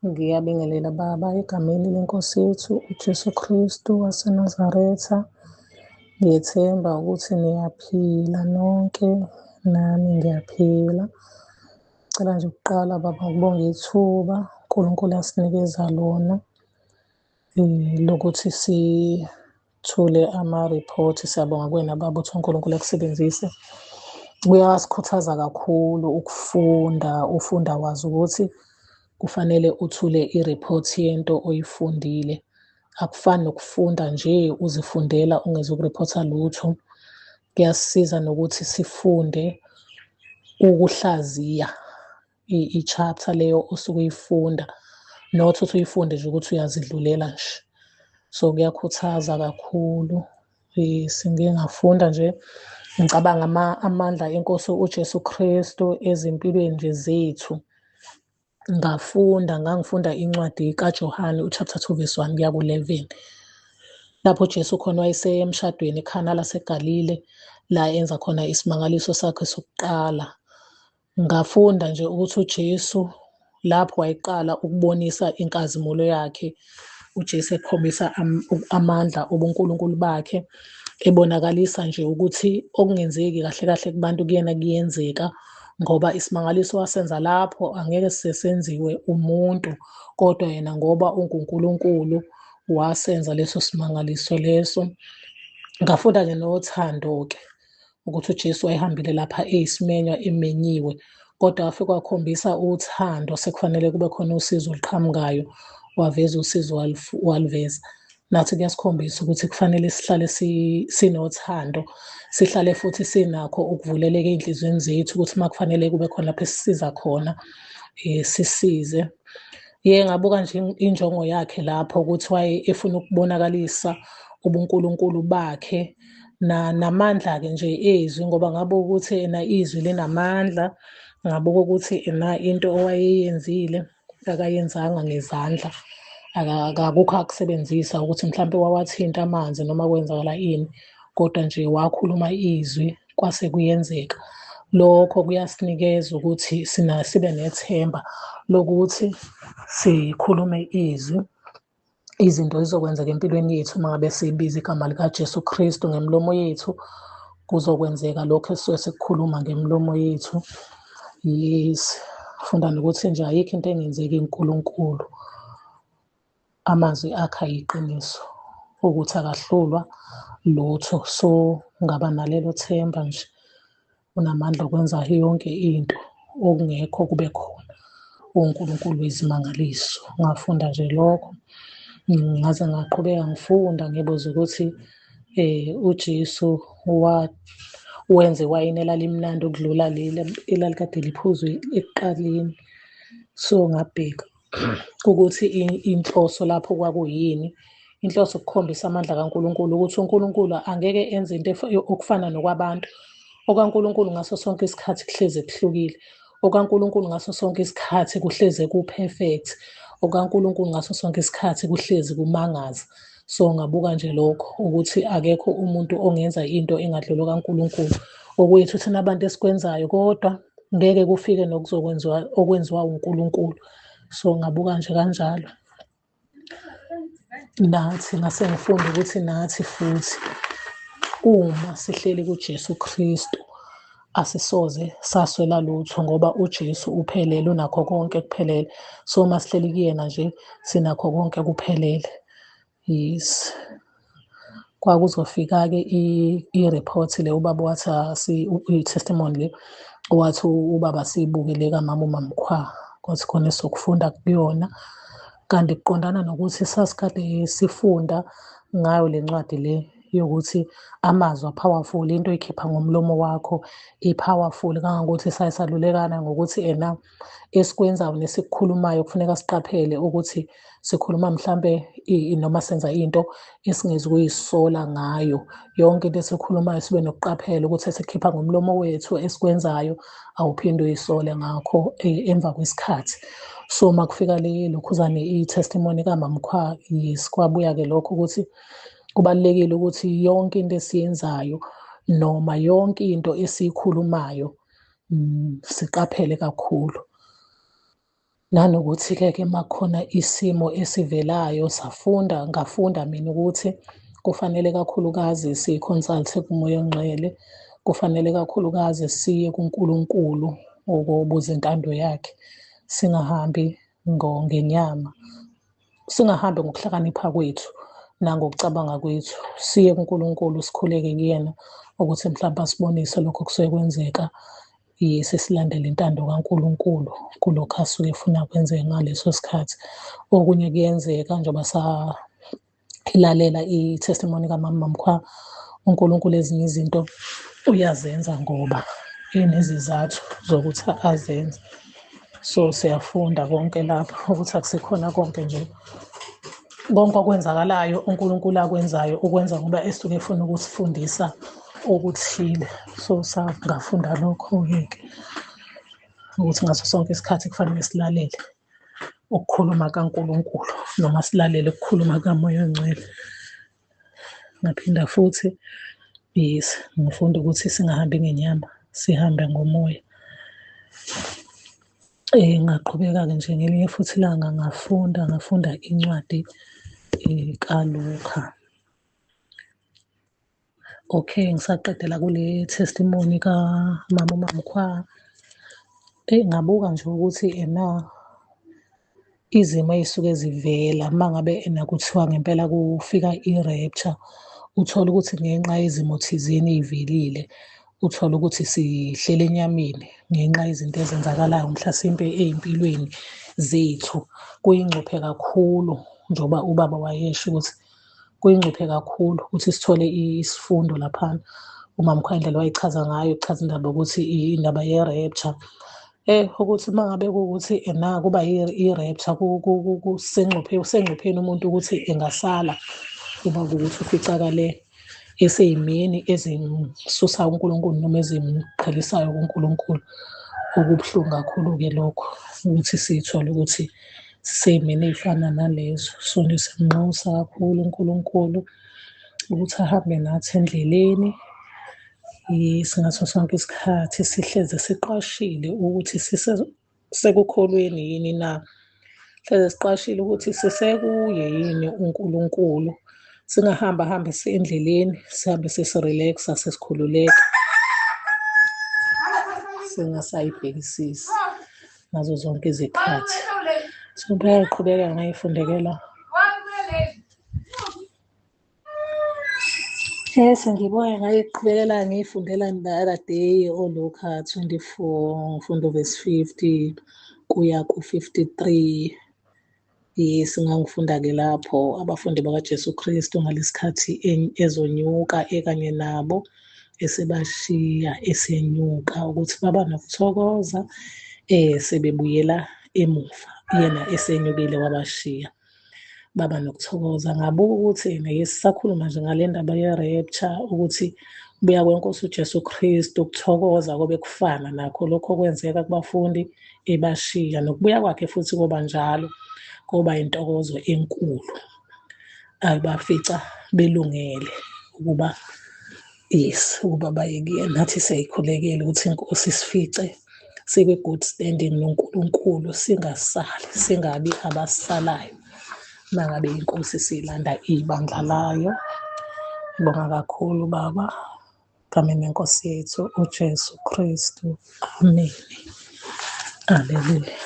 Ngiyabingelela Baba egameni leNkosi yethu uJesu Kristu waseNazaretha. Ngiyethemba ukuthi niyaphila nonke, nami ngiyaphila. Ngicela nje ukuqala baba ngibonge ithuba uNkulunkulu asinikeza lona lokuthi sithule ama-report. Siyabonga kuwena baba ukuthi uNkulunkulu akusebenzise. Kuyasikhuthaza kakhulu ukufunda, ufunda wazi ukuthi kufanele uthule i-report yento oyifundile. Akufani nokufunda nje uzifundela ungezukurephotha lutho. Kuyasisiza nokuthi sifunde ukuhlaziya i-chapter leyo osuke uyifunda, not ukuthi uyifunde nje ukuthi uyazidlulela nje. So kuyakhuthaza kakhulu. Sengike ngafunda nje, ngicabanga amandla enkosi uJesu Kristu ezimpilweni nje zethu. Ngafunda, ngangifunda incwadi kaJohane u-chapter 2 verse 1 kuya ku-11. Lapho uJesu khona wayesemshadweni eKhana laseGalile, la enza khona isimangaliso sakhe sokuqala. Ngafunda nje ukuthi uJesu lapho wayeqala ukubonisa inkazimulo yakhe, uJesu ekhombisa amandla obuNkulunkulu bakhe, ebonakalisa nje ukuthi okungenzeki kahle kahle kubantu kuyena kuyenzeka, ngoba isimangaliso wasenza lapho angeke sisenziwe umuntu, kodwa yena ngoba unguNkulunkulu wasenza leso simangaliso leso. Ngafunda-ke nothando-ke ukuthi uJesu wayehambile lapha eyisimenywa emenyiwe, kodwa wafike wakhombisa uthando, sekufanele kube khona usizo oluqhamukayo, waveza usizo waluveza. Nathi kuyasikhombisa ukuthi kufanele sihlale sinothando, sihlale futhi sinakho ukuvuleleka ey'nhliziyweni zethu ukuthi uma kufanele kube khona lapho esisiza khona, sisize. Ye ngabuka nje injongo yakhe lapho ukuthi waye efuna ukubonakalisa ubuNkulunkulu bakhe namandla-ke nje ezwi, ngoba ngabuka ukuthi ena izwi linamandla, ngabuka ukuthi ena into owayeyenzile akayenzanga ngezandla, akukho akusebenzisa ukuthi mhlampe wawathinta amanzi noma kwenzakala ini, kodwa nje wakhuluma izwi kwase kuyenzeka. Lokho kuyasinikeza ukuthi sibe nethemba lokuthi sikhulume izwi, izinto zizokwenzeka empilweni yethu uma ngabe sibiza igama likaJesu Kristu ngemilomo yethu, kuzokwenzeka lokho esisuke sikukhuluma ngemilomo yethu. Yes, funda nokuthi nje ayikho into engenzeki kuNkulunkulu. Amazwi akhe ayiqiniso ukuthi akahlulwa lutho, so ngaba nalelo themba nje. Unamandla okwenza yonke into, okungekho kube khona. UNkulunkulu wezimangaliso. Ngafunda nje lokho, ngaze ngaqhubeka ngifunda ngibuza ukuthi uJesu wenze iwayini elalimnandi ukudlula leli elalikade liphuzwe ekuqaleni. So ngabheka ukuthi inhloso lapho kwakuyini. Inhloso ukukhombisa amandla kaNkulunkulu ukuthi uNkulunkulu angeke enze into okufana nokwabantu. OkaNkulunkulu ngaso sonke isikhathi kuhleze kuhlukile. OkaNkulunkulu ngaso sonke isikhathi kuhleze ku-perfect. OkaNkulunkulu ngaso sonke isikhathi kuhlezi kumangaza. So ngabuka nje lokho ukuthi akekho umuntu ongenza into engadluli okaNkulunkulu. Okwethu thina abantu esikwenzayo kodwa ngeke kufike nokuzokwenziwa okwenziwa uNkulunkulu. So ngabuka nje kanjalo. Nathi ngase ngifunda ukuthi nathi futhi uma sihleli kuJesu Kristu asisoze saswela lutho ngoba uJesu uphelele, unakho konke kuphelele. So uma sihleli kuyena nje sinakho konke kuphelele. Yes. Kwakuzofika-ke i-report le ubaba wathi i-testimony le wathi ubaba siyibuke le kamama uMamkhwa, kwathi khona esizokufunda kuyona. Kanti kuqondana nokuthi sasikade sifunda ngayo le ncwadi le yokuthi amazwi a-powerful, into oyikhipha ngomlomo wakho i-powerful, kangangokuthi saye salulekana ngokuthi ena esikwenzayo nesikukhulumayo kufuneka siqaphele ukuthi sikhuluma mhlambe noma senza into esingezukuyisola ngayo. Yonke into esikhulumayo sibe nokuqaphela ukuthi esikhipha ngomlomo wethu esikwenzayo awuphinde uyisole ngakho emva kwesikhathi. So uma kufika le lokhuzane i-testimony kaMamkhwa, yes, kwabuya-ke lokho ukuthi kubalulekile ukuthi yonke into esiyenzayo noma yonke into esiyikhulumayo siqaphele kakhulu. Nanokuthi-ke ke makukhona isimo esivelayo safunda, ngafunda mina ukuthi kufanele kakhulukazi si-consult-e kuMoya oNgcwele, kufanele kakhulukazi siye kuNkulunkulu ukuyobuza intando yakhe, singahambi ngenyama, singahambi ngokuhlakanipha kwethu nangokucabanga kwethu, siye kuNkulunkulu sikhuleke kuyena ukuthi mhlampe asibonise lokho okusuke kwenzeka. Sesilandela intando kaNkulunkulu kulokhu asuke efuna kwenzeke ngaleso sikhathi. Okunye kuyenzeka njengoba sailalela i-testimony kamama MaMkhwa, uNkulunkulu ezinye izinto uyazenza ngoba enezizathu zokuthi azenze. So siyafunda konke lapho ukuthi akusikhona konke nje konke okwenzakalayo uNkulunkulu akwenzayo ukwenza ngoba esuke efuna ukusifundisa okuthile. So sangafunda lokho-ke ke ukuthi ngaso sonke isikhathi kufanele silalele ukukhuluma kaNkulunkulu noma silalele ukukhuluma kaMoya oNgcwele. Ngaphinda futhi yes, ngifunda ukuthi singahambi ngenyama, sihambe ngomoya. Ngaqhubeka-ke nje ngelinye futhi ilanga ngafunda, ngafunda incwadi kaLukha. Okay, ngisaqedela kule testimony kamama uMamkhwa. Eyi, ngabuka nje ukuthi ena izimo ey'suke zivela uma ngabe ena kuthiwa ngempela kufika i-rapture, uthole ukuthi ngenxa yezimo thizeni ey'velile, uthole ukuthi sihleli enyameni ngenxa yezinto ezenzakalayo mhlasimpe ey'mpilweni zethu. Kuyingcuphe kakhulu njengoba ubaba wayesho ukuthi kuyingcuphe kakhulu ukuthi sithole isifundo laphana. UMamkhwa indlela wayechaza ngayo, uchaza indaba yokuthi indaba ye-rapture. Ukuthi uma ngabe kuwukuthi ena kuba i-rapture kusengcupheni umuntu ukuthi engasala uma kuwukuthi uficakale eseyimeni ezimsusa kuNkulunkulu noma ezimqhelisayo kuNkulunkulu. Okubuhlungu kakhulu-ke lokho ukuthi sithole ukuthi siseyimeni ey'fana nalezo. So nje siyamnxusa kakhulu uNkulunkulu ukuthi ahambe nathi endleleni. Yes, ngaso sonke isikhathi sihleze siqwashile ukuthi sisekukholweni yini na. Hleze siqwashile ukuthi sisekuye yini uNkulunkulu. Singahamba hambe endleleni, sihambe sesi-relax-a sesikhululeka. Singasayibhekisisi ngazo zonke izikhathi. So bayaqhubeka ngayifundekela. Yes, ngibonge ngayiqhubekela ngiyifundela the other day oLuka 24 ngifunda verse 50 kuya ku-53. Yes, ngangifunda-ke lapho abafundi bakaJesu Kristu ngalesikhathi ezonyuka ekanye nabo esebashiya esenyuka ukuthi baba nokuthokoza sebebuyela emuva yena esenyukile wabashiya. Baba nokuthokoza. Ngabuka ukuthi ena sisakhuluma nje ngale ndaba ye-rapture ukuthi kubuya kwenkosi uJesu Kristu ukuthokoza kobe kufana nakho lokho okwenzeka kubafundi ebashiya nokubuya kwakhe futhi koba njalo koba intokozo enkulu abafica belungele ukuba yes ukuba baye kuyena. Nathi siyayikhulekela ukuthi inkosi isifice sikwi-good standing noNkulunkulu, singasali, singabi abasalayo mangabe inkosi siyilanda ibandla layo. Ngibonga kakhulu baba, egameni lenkosi yethu uJesu Kristu, amen. Haleluya.